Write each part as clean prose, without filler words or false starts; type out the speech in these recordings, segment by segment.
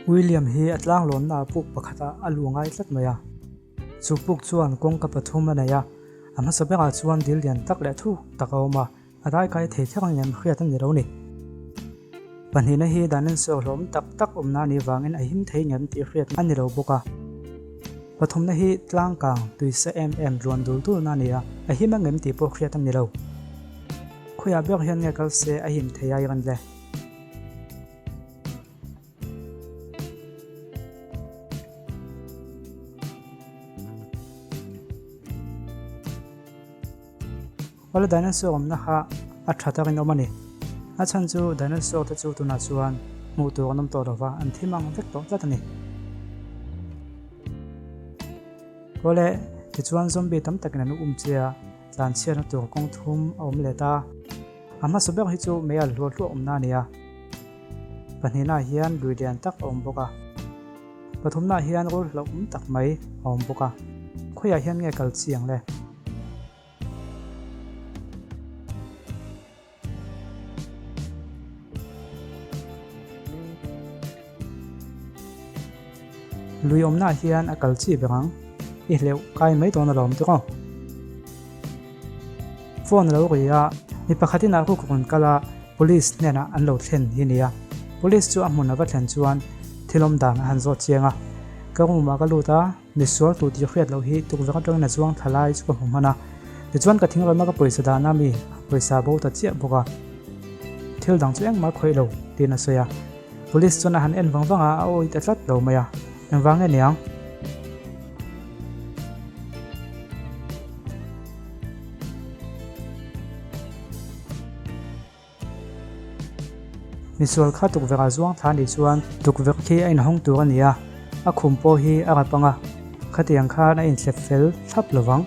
William hi a tlanglawnna ah puk pakhatah a luh ngai tlat mai a. Chu puk chuan kawngka pathum a nei a, a hmasa berah chuan dil lian tak leh thuk tak a awm a, a daikai thei kher ang em hriat a ni lo ni. Pahnihna hi dinosaur hlawm tak tak awmna a nih vangin a him thei ngem tih hriat a ni lo bawk a. Pathumna hi tlangkang tuisa em em luan dul dulna a ni a, a him ang em tih pawh hriat a ni lo. Khawiah ber hian nge kal se a him thei a i rawn le? Awle dinosaur awmna kha a tha takin awm a ni. A chhan chu dinosaur te chu tunah chuan hmuh tur an awm tawh lova, an thi mang vek tawh tlat a ni. Awle tichuan zombie tam takin an um che a, tlanchhiatna tur kawng thum a awm leh ta. A hmasa ber hi chu mei al hluah hluah awmna a ni a. Pahnihnaah hian lui lian tak a awm bawk a. Pathumnaah hian rul hlauhawm tak mai a awm bawk a. Khawiah hian nge kal chi ang le? Lui awmnaah hian a kal chi ber ang. I hleuh kai mai dawn alawm tiraw? Phone a lo ri a, mi pakhatin a ruk rawn kal a, Police hnenah an lo thlen hi nia. Police chu a hmun a va thlen chuan thil awm dan a han zawt chiang a. Ka room ah ka lut a, misual tu tih hriat loh hi tukverh atangin a chuang thla lai chu ka hmu hman a. Tichuan ka thingrama ka pawisa dahna mi pawisa bo ta chiah bawk a. Thil dang chu engmah khawih lo tiin a sawi a. Police chuan a han en vang vang a, a awi ta tlat lo mai a. Engvang nge niang? Misual kha tukverh ah zuang thla anih chuan tukverh khi a inhawng tur a ni a, a khum pawh hi a rap ang a, khatiang khan a inthlep fel thlap lo vang.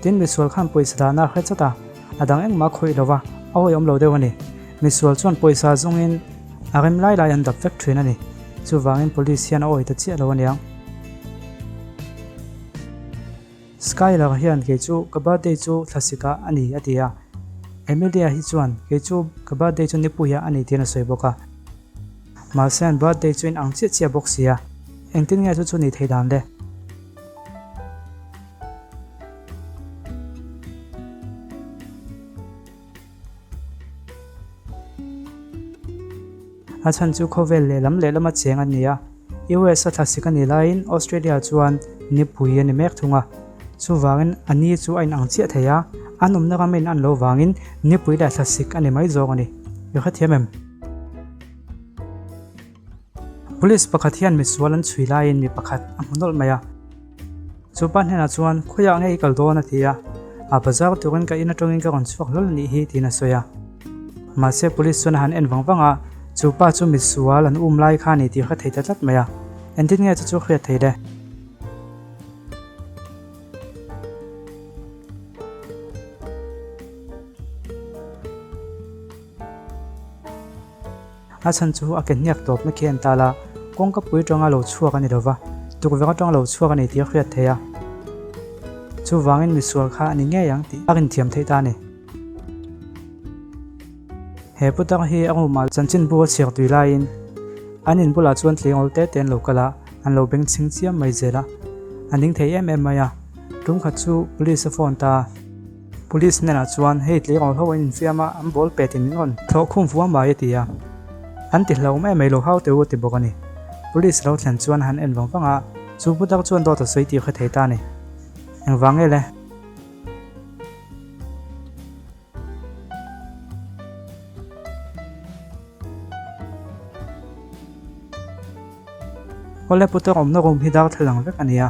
Tin, misual khan pawisa dahna a hre chawt a, a dang engmah a khawih lo va, a awihawm lo deuh a ni. Misual chuan pawisa zawngin a rem lai lai an dap vek thin a ni. Chuvangin police hian a awih ta chiah lo aniang. Skylar hian kei chu ka birthday chu thlasik ah a ni a ti a. Emilia hi chuan kei chu ka birthday chu nipuiah a ni tiin a sawi bawk a. Mahse an birthday chu in ang chiah chiah bawk si a. Engtin nge chu chu ni thei dan le? A chhan chu khawvel lehlam lehlama cheng a ni a, US a thlasik a nih laiin Australia chuan nipui a ni mek thung a. Chuvangin a ni chu a inang chiah thei a, an awmna ram a inan loh vangin nipui leh thlasik a ni mai zawk a ni. I hrethiam em? Police pakhat hian misual an chhui laiin mi pakhat a hmu nawlh mai a. Chu pa hnenah chuan, Khawiah nge i kal dawn? a ti a. A bazar turin ka in atangin ka rawn chhuak hlawl a nih hi, tiin a sawi a. Mahse police chuan a han en vang vang a, chu pa chu misual an um lai kha a ni tih hre thei ta tlat mai a. Engtin nge chu chu hriat thei le? A chhan chu a ke hniak tawp na khi an tal a, kawngka pui atanga lo chhuak a ni lova, tukverh atanga lo chhuak a ni tih a hriat theih a. Chuvangin misual kha a ni ngei ang tih a rinthiam theih ta a ni. He putar hi a room ah chanchinbu a chhiar tui laiin an in bulah chuan tlingawl te te an lo kal a, an lo beng chhing chiam mai zel a, a ning thei em em mai a. Tum khat chu police a phone ta a. Police hnenah chuan hei tleirawl ho an infiam a, an ball pet in min rawn thlawh khum fua mai a ti a. An ti hlauh mai mai lo hau teh u a ti bawk a ni. Police lo thlen chuan han en vang vang a, chu putar chuan dawt a sawi tih hre thei ta a ni. Engvang nge le? Awle putar awmna room hi darthlalang vek a ni a,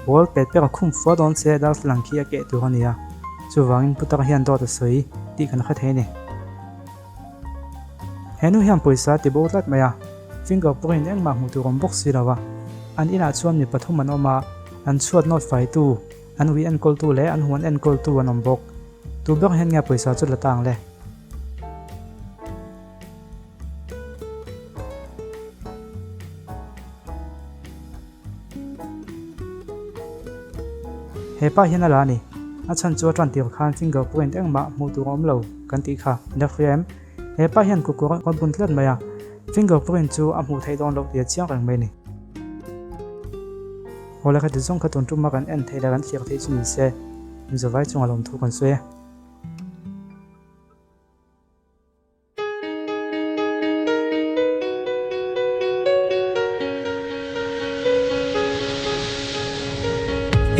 ball pet pek a khum fua dawn che darthlalang khi a keh tur a ni a, chuvangin putar hian dawt a sawi tih kan hre thei a ni. He nu hian pawisa a ti bo tlat mai a, finger print engmah hmuh tur awm bawk si lo a, an inah chuan mi pathum an awm a, an chhuat nawt faitu, an ui enkawltu leh an huan enkawltu an awm bawk. Tu ber hian nge pawisa chu la ta ang le? He pa hian a la a ni. A chhan chu a tan tir khan finger print engmah hmuh tur a awm lo kan tih kha. Ila hria em? He pa hian kukawr a bun tlat mai a. Fingerprint chu a hmuh theih dawn loh tih a chiang reng mai a ni. Awle khati zawng kha tun tuma kan en theih leh kan thlir theih chu ni se, Mizovai chunga lawmthu kan sawi e.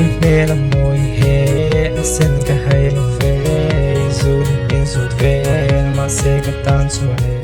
I hmel a mawi he a sen ka hai lo ve, zut in zut vel mahse ka tan chuan e.